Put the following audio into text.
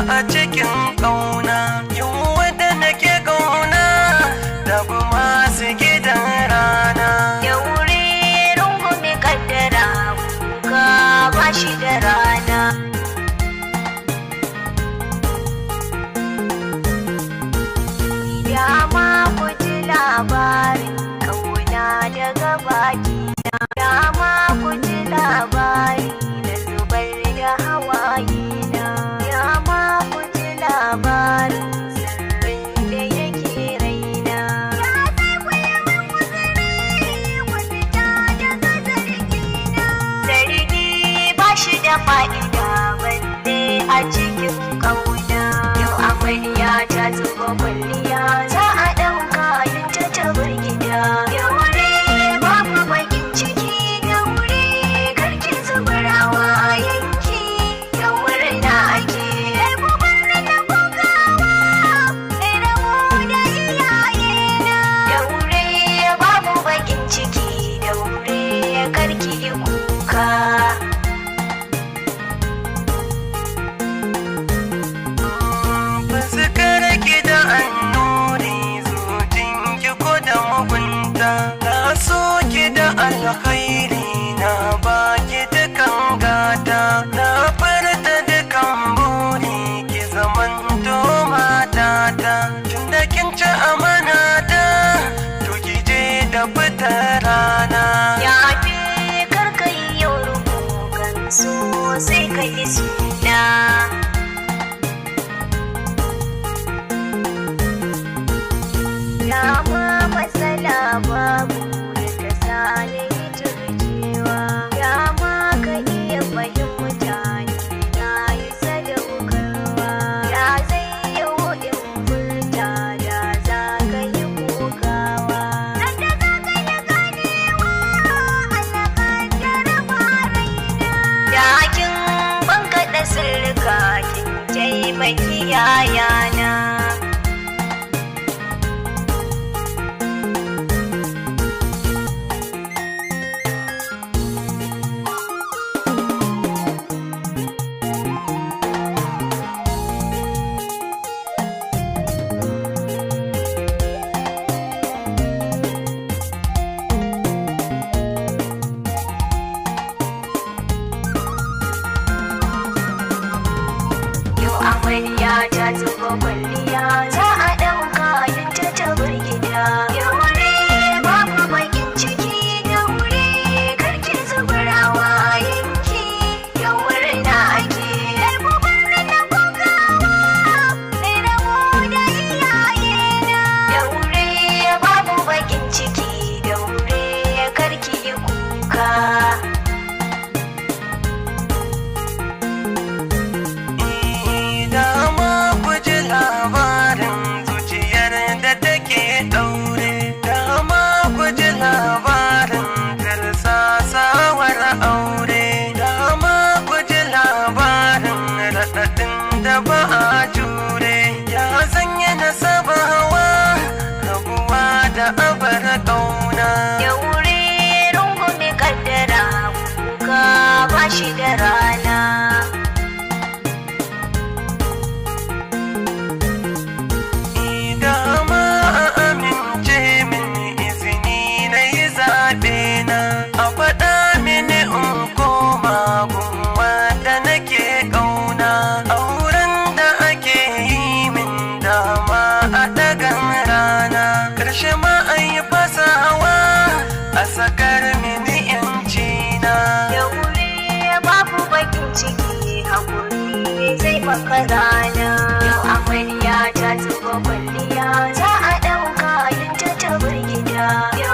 a cikin ƙauna. Yau wadda nake ƙauna da masu gidan rana. Da wuri rungume kaddara, kuka ba shi da rana. Dama ku ji labarin ƙauna daga bakina, dama ku ji labari na zubar da hawayena, dama ku ji labarin sirrin da yake raina. Ya sai ku yi min uzuri, ku fita daga zargina. Zargi ba shi da fa'ida balle a cikin ƙauna. Yau amarya ta zuba kwalliya, za a ɗauka yin ta tabar gida. Da wuri babu bakin ciki, da wuri karki zubar hawayenki, yau murna ake. Ku bar ni na kokawa, na rabo da iyayena. Da wuri babu bakin ciki, da wuri karki yi kuka. Fuskar ki da annuri, zuciyarki ko da mugunta. Na so ki da alkhairi, na baki dukan gata. Na farta dukan buri, ki zamanto matata. Tunda kin ci amanata, to ki je da fitar rana. Ya fi karka yi yau rubukan so sai ka yi suna. Dama matsala babu da ta sani yi turjewa. Dama ka iya fahimta ni na yi sadaukarwa. Da zai yiwu in furta da za ka yi kokawa. Sanda za ka yi ganewa Allah kaddara ba raina. Da kin bankaɗa sirrika kin taimaki yayana. Yau amarya ta zuba kwalliya, za a ɗauka yin ta tabar gida. Da wuri babu bakin ciki, da wuri karki zubar hawayenki, yau murna ake. Ku bar ni na kokawa, na rabo da iyayena. Da wuri babu bakin ciki, da wuri karki yi kuka. Dama ku ji labarin zuciyar da take ɗaure. Dama ku ji labarin tirsasawar aure. Dama ku ji labarin raɗaɗin da ba a jure. Ya sanya nasaba hawa, rabuwa da abar ƙauna. Da wuri rungume kaddara, kuka ba shi da rana. Dama a amince min izini na yi zaɓe na, a faɗa mini in koma gun wadda nake ƙauna. Auren da ake yi min dama a ɗagan rana, ƙarshe ma an yi fasawa a sakar mini yanci na. Da wuri babu bakin ciki, hakuri zai maka rana. Yau amarya ta zuba kwalliya, za a ɗauka yin ta tabar gida. Da